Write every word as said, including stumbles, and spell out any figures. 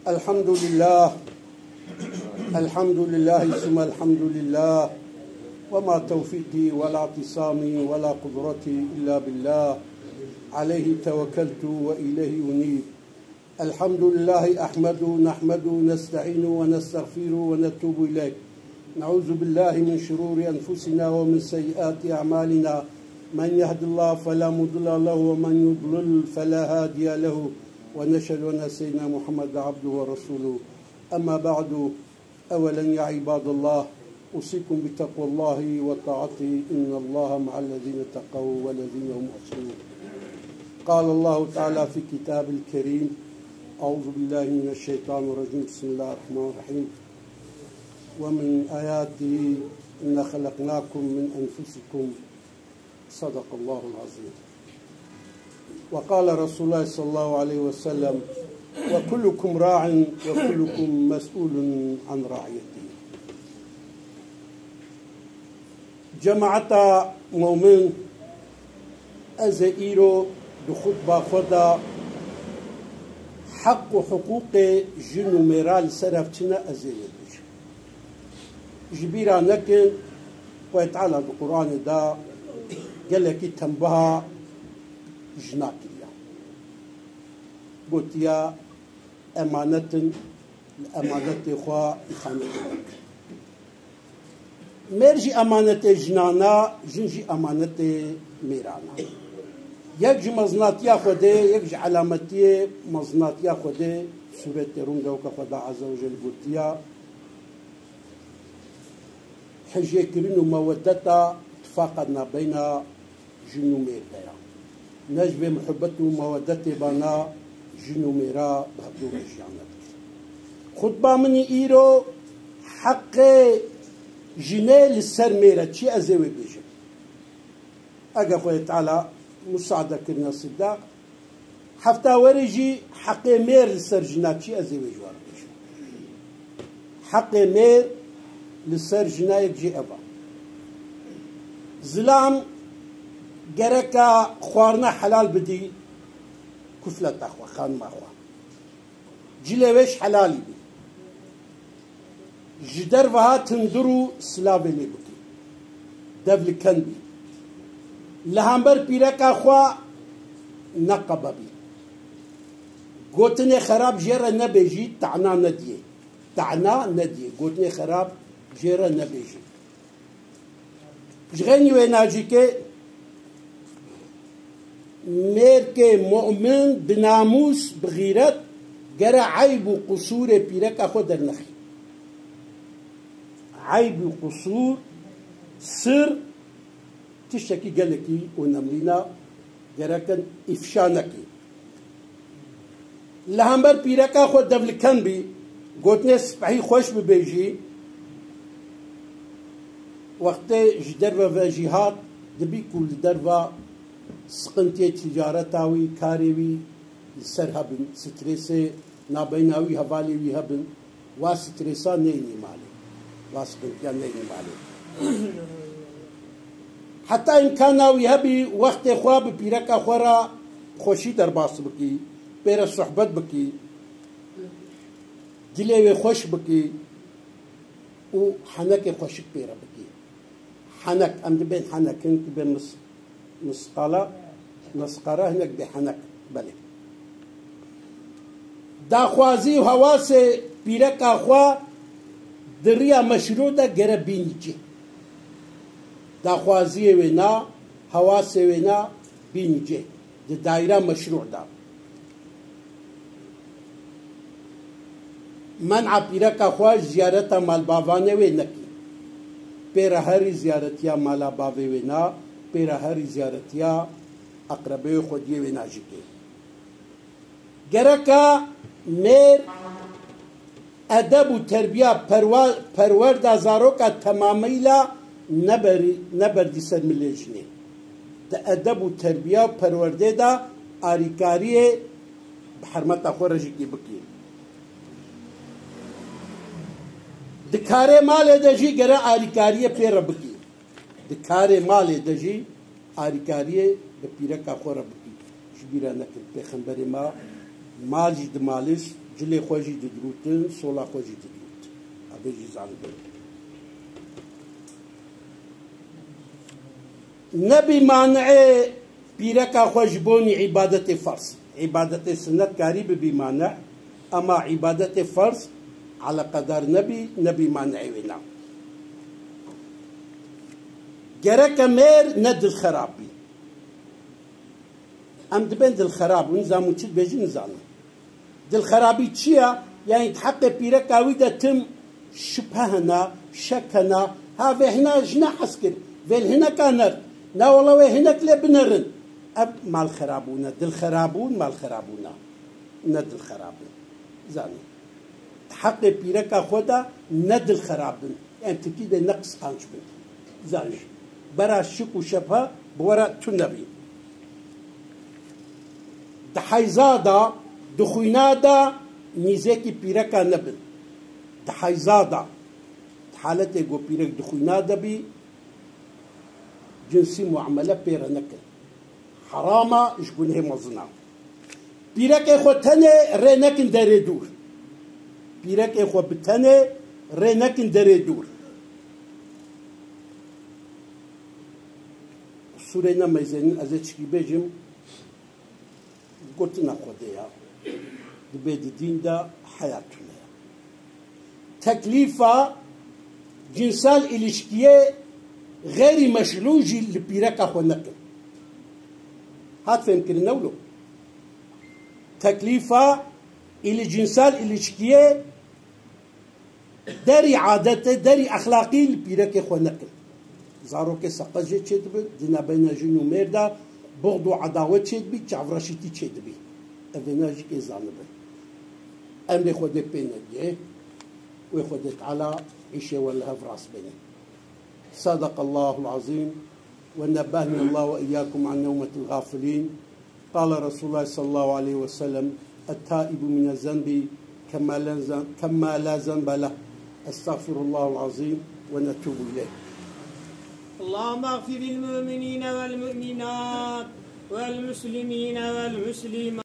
الحمد لله. الحمد لله ثم الحمد لله. وما توفيقي ولا اعتصامي ولا قدرتي إلا بالله. عليه توكلت وإليه أنيب. الحمد لله أحمده، نحمده، نستعينه ونستغفره ونتوب إليه. نعوذ بالله من شرور أنفسنا ومن سيئات أعمالنا. من يهد الله فلا مضل له ومن يضلل فلا هادي له. ونشهد أن سيدنا محمد عبده ورسوله. أما بعد، أولا يا عباد الله، أوصيكم بتقوى الله وطاعته، إن الله مع الذين اتقوا والذين هم محسنون. قال الله تعالى في كتاب الكريم، أعوذ بالله من الشيطان الرجيم، بسم الله الرحمن الرحيم. ومن آياته أن خلقناكم من أنفسكم. صدق الله العظيم. وقال رسول الله صلى الله عليه وسلم، وكلكم راع وكلكم مسؤول عن رعيته. Cemaeta mumin, ez ê îro di xutba xwe de heq û hiqûqê jin û mêra li ser hev çi ne, ez ê wê bêjim. Ji bîra nekin, Xwedê Teala di Quranê de gelekî tembiha jina kiriya. Gotiya, emanet in, li emanetê xwe îxanet nekin. Mêr jî emanetê jinan e, jin jî emanetê mêran e. Yek ji mezinatiya Xwedê, yek ji elametiyê mezinatiya Xwedê, sûretê Rûm de weke Xweda Azze ve Celle gotiya, hijêkirin û mewedeta tifaqa nabeyna jin û mêr de ya. Ne ji vê muhibbet û mewedetê bana jin û mêra bi hevdû re jiyan nedikir. Xutba min îro heqê jinê li ser mêr e. Çi ez ê wê bêjim? Ege Xwedê Teala musaade kir, nesîb da, hefta werê jî heqê mêr li ser jina çi, ez ê wê ji wan bêjim. Heqê mêr li ser jina yek jî ev e. Zilam gereka xwarina helal bidî kufleta xwe, xanima xwe. Cilê wê ji helalî bî. Ji derve hat hundir û silavê lê bikî. Dev li ken bî. Li hember pîreka xwe neqebe bî. Gotinê xerab jê re nebêjî, tana nediyê. Tana nediyê. Gotinê xerab jê re nebêjî. Ji xênî wê nacîkê mêrkê mu'min bi namûs, bi xîret gere eyb û qusûrê pîreka xwe dernexî. Eyb û qusûr, sir, tiştekî gelekî û nemrîna gerek in îfşa nekî. Li hember pîreka xwe devliken bî, gotinê spehî xweş bibêjî. Wextê ji derve ve jî hat, dibî ku li derve siqintiyê ticareta wî, karê wî li ser hebin, strêsê nabeyna wî, hevalê wî hebin. Wa strêsa neyînî malê. Wa siqintiya neyînî malê. Heta îmkana wî hebî wextê xwe bi pîreka xwe re xweşî derbas bikî, pê re sohbet bikî, dilê wê xweş bikî û henekê xweşik pê re bikî. Henek, em dibên henek in, dibên mis-, misqala, misqara hinek bê henek, belê. Daxwazî û hewasê pîreka xwe di riya meşrû de gere bînî cih. Daxwaziyê wê na, hewasê wê na bînî cih. Di daîra meşrû de. Men'a pîreka xwe ji ziyareta malbavanê wê nekî. Pê re herî ziyaretiya mala bavê wê na, pê re herî ziyaretiya eqrebeyê xwediyê wê na jî kê. Gereka mêr edeb û terbiya perwa-, perwerda zaroka temamîla neberî-, neberdî ser milê jinê. Di edeb û terbiya û perwerdê de arîkariyê bi hermeta xwe re jî kê bikî. Di karê malê de jî gere arîkariyê pê re bikî. Di karê malê de jî arîkariyê bi pîreka xwe re bikî. Ji bîra nekin, Pêxemberê me, mal jî di maliş, Cilê xwe jî didirûtin, sola xwe jî didirûtin. Ev ê jî zanibin. Nebî mani'ê pîreka xwe ji bonî îbadetê ferz. Îbadetê sinnet karî bibî mani, ema îbadetê ferz eleqedar nebî, nebî mani'ê wê na. Gereke mêr ne dilxerab bî. Em dibên dilxerab bûn, nizam û çi dibêjin nizanim. Dilxerabî çi ye? Yanî di heqê pîreka wî de tim şibhe hene, şek hene. Ha vê hina ji ne hez kir, vê li hineka nerd. Na wela wê hinek lê binerin. Ev malxerabûn e, dilxerabûn, malxerabûn e. Ne dilxerabin. Zanî. Di heqê pîreka xwe de ne dilxerabin. Em tirkî de ne qisqanc bin. Zanî. Bera şik û şebha bi we re tune bî. Di heyza de, di xwîna de nîzekî pîreka nebin. Di heyza de, di haletê ku pîrek di xwîna de bî, cinsî muamele pê re nekin. Herama ji gunehê mezin e. Pîrekê xwe tenê rê nekin derê dûr. Pîrekê xwe bi tenê rê nekin derê dûr. Sûrê nemeyzênin, ez ê çikî bêjim, gotina Xwedê ya. Dibê di dîn de heya tune ya. Teklîfa cinsel îlişkiyê xeyrî meşrû jî li pîreka xwe nekin. Hat fêmkirin ewlo. Teklîfa îlî cinsel îlişkiyê derî adetê, derî exlaqî li pîrekê xwe nekin. Zarokê seqet jê çêdibin, di nabeyna jin û mêr de buxd û edawet çêdibî, çavreşîtî çêdibî. Ev vêna jî kê zanibin. Emrê Xwedê pê negihê, wê Xwedê Teala îşê we li hev rast bêne. صدق الله العظيم ونبهني الله وإياكم عن نومة الغافلين. قال رسول الله صلى الله عليه وسلم: التائب من الذنب كما لا ذن-، كما لا ذنب له. أستغفر الله العظيم ونتوب إليه. اللهم اغفر للمؤمنين والمؤمنات والمسلمين والمسلمات.